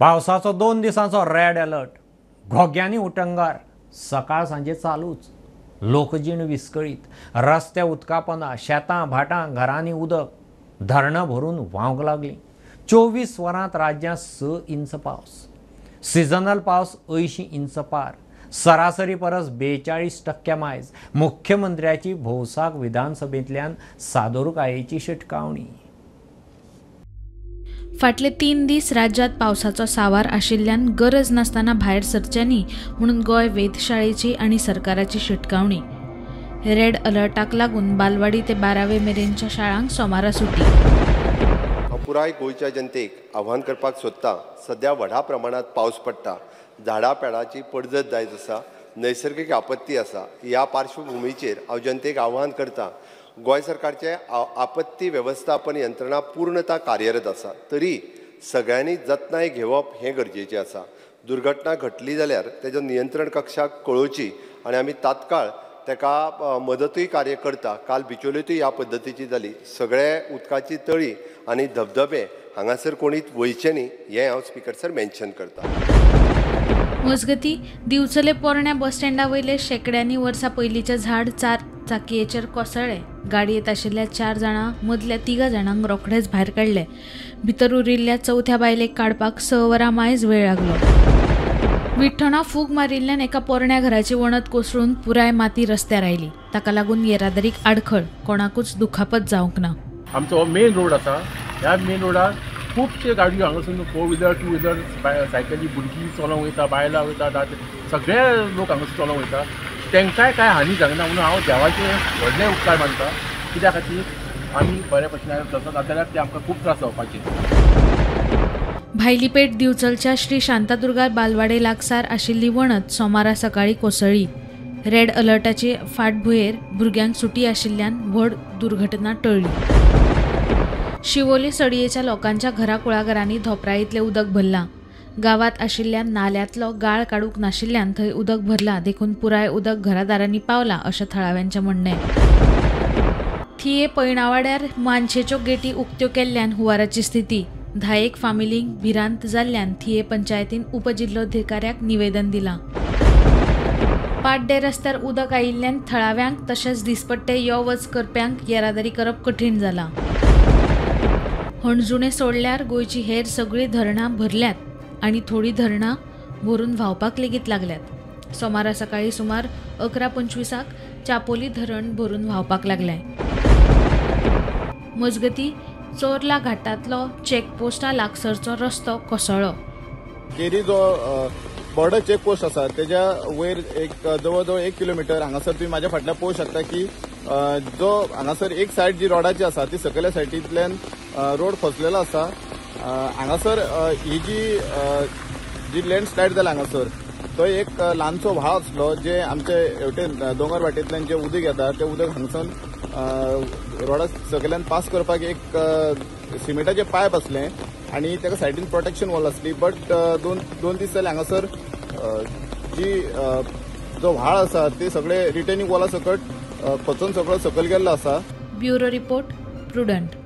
पावसाचो 2 दिसांचो red alert, घोग्यांनी उटंगार, सकाळ सांजे चालूच, लोकजीण विस्कळीत, रस्ते उदकापना, शेतां भाटां घरांनी उदक, धरणां भरून व्हांवंक लागलीं. 24 वरांत राज्यांत 6 इंच पावस, सिजनल पावस 80 इंच पार, सरासरी परस 42% मायज. मुख्यमंत्र्याची भौसाक विधानसभेंतल्यान सादूरकायेची शिटकावणी. फाटले 3 दीस राज्यांत पावसाचो सावार आशिल्ल्यान गरज नासतना भायर सरचें न्ही म्हणून गोंय वेधशाळेची आनी सरकाराची शिटकावणी. रेड अलर्टाक लागून बालवाडी ते 12वे मेरेनच्या शाळांक सोमारा सुटी. हांव पुराय गोंयच्या जनतेक आव्हान करपाक सोदता, सद्या व्हडा प्रमाणांत पावस पडटा, झाडां पेडाची पडझड जायत आसा, नैसर्गीक आपत्ती आसा. ह्या पार्श्वभुमीचेर हांव जनतेक आव्हान करता, गोंय सरकारचे आपत्ती वेवस्थापन यंत्रणा पूर्णता कार्यरत आसा, तरी सगळ्यांनी जतनाय घेवप हें गरजेचें आसा. दुर्घटना घडली जाल्यार तेजो नियंत्रण कक्षाक कळोवची आनी आमी तात्काळ ताका मदतूय कार्य करता. काल बिचोलेतूय ह्या पद्दतीची जाली. सगळे उदकाची तळी आनी धबधबे हांगासर कोणीच वयचे न्ही हें हांव स्पिकर सर मेन्शन करता. मजगती दिवचले पोरण्या बस स्टँडा वयले शेंकड्यांनी वर्सां पयलींचें झाड 4 चाकयेचेर कोसळ्ळें. गाडयेंत आशिल्ल्या 4 जाणां मदल्या 3 जाणांक रोखडेच भायर काडले. भितर उरिल्ल्या चवथ्या बायलेक काडपाक 6 वरां मायज वेळ लागलो. विठ्ठणा फूग मारिल्ल्यान एका पोरण्या घराची वणत कोसळून पुराय माती रस्त्यार आयली. ताका लागून येरादारीक आडखळ, कोणाकूच दुखापत जावंक ना. आमचो मेन रोड आसा, ह्या मेन रोडार खुबशे गाडयो हांगासून 4 व्हिलर 2 व्हिलर सायकली, भुरगीं चलोवंक वयता, बायलां वयता, सगळे लोक हांगासून चलोवंक वयता. तांकांय कांय हानी जायना म्हणून हांव देवाचे व्हडले उपकार मानता. कित्या खातीर आमी बऱ्या भशेन चलतात, नाजाल्यार ते आमकां खूब त्रास जावपाचे. भायलीपेठ दिवचलच्या श्री शांतादुर्गा बालवाडे लागसार आशिल्ली वणत सोमारा सकाळीं कोसळ्ळी. रेड अलर्टाचे फाटभुंयेर भुरग्यांक सुटी आशिल्ल्यान व्हड दुर्घटना टळ्ळी. शिवोली सडयेच्या लोकांच्या घरा कुळागरांनी धोपराईतलें उदक भरलां. गांवांत आशिल्ल्या नाल्यांतलो गाळ काडूंक नाशिल्ल्यान थंय उदक भरलां, देखून पुराय उदक घरादारांनी पावलां अशें थळाव्यांचें म्हणणें. थिये पैणावाड्यार मानशेच्यो गेटी उक्त्यो केल्ल्यान हुंवाराची स्थिती. 10 फामिलींक भिरांत जाल्ल्यान थिये पंचायतीन उपजिल्लोधिकाऱ्याक निवेदन दिलां. पाड्डे रस्त्यार उदक आयिल्ल्यान थळाव्यांक तशेंच दिसपट्टे यो वच करप्यांक येरादारी करप कठीण जालां. हणजुणें सोडल्यार गोंयची हेर सगळीं धरणां भरल्यात आनी थोडीं धरणां भरून व्हांवपाक लेगीत लागल्यात. सोमारा सकाळीं सुमार 11:25 चापोली धरण भरून व्हांवपाक लागलें. मजगती चोरला घाटांतलो चेकपोस्टा लागसरचो रस्तो कोसळ्ळो. केरी जो बॉर्डर चेकपोस्ट आसा तेज्या वयर एक जवळ जवळ 1 किलोमिटर हांगासर तुमी म्हाज्या फाटल्यान पळोवंक शकता की जो हांगासर एक सायड जी रोडाची आसा ती सकयल्या सायडींतल्यान रोड फसलेलो आसा. हांगासर ही जी जी लँडस्लायड जाल्या हांगासर तो एक ल्हानसो व्हाळ आसलो जे आमचे हेवटेन दोंगर वाटेंतल्यान जे उदक येता तें उदक हांगसून रोडा सकयल्यान पास करपाक एक सिमेंटाचे पायप आसलें आनी ताका सायडीन प्रोटेक्शन वॉल आसली. बट दोन दीस जाले हांगासर जी जो व्हाळ आसा ते सगळे रिटेनिंग वॉला सकट खचून सगळो सकयल गेल्लो आसा. Bureau report, Prudent.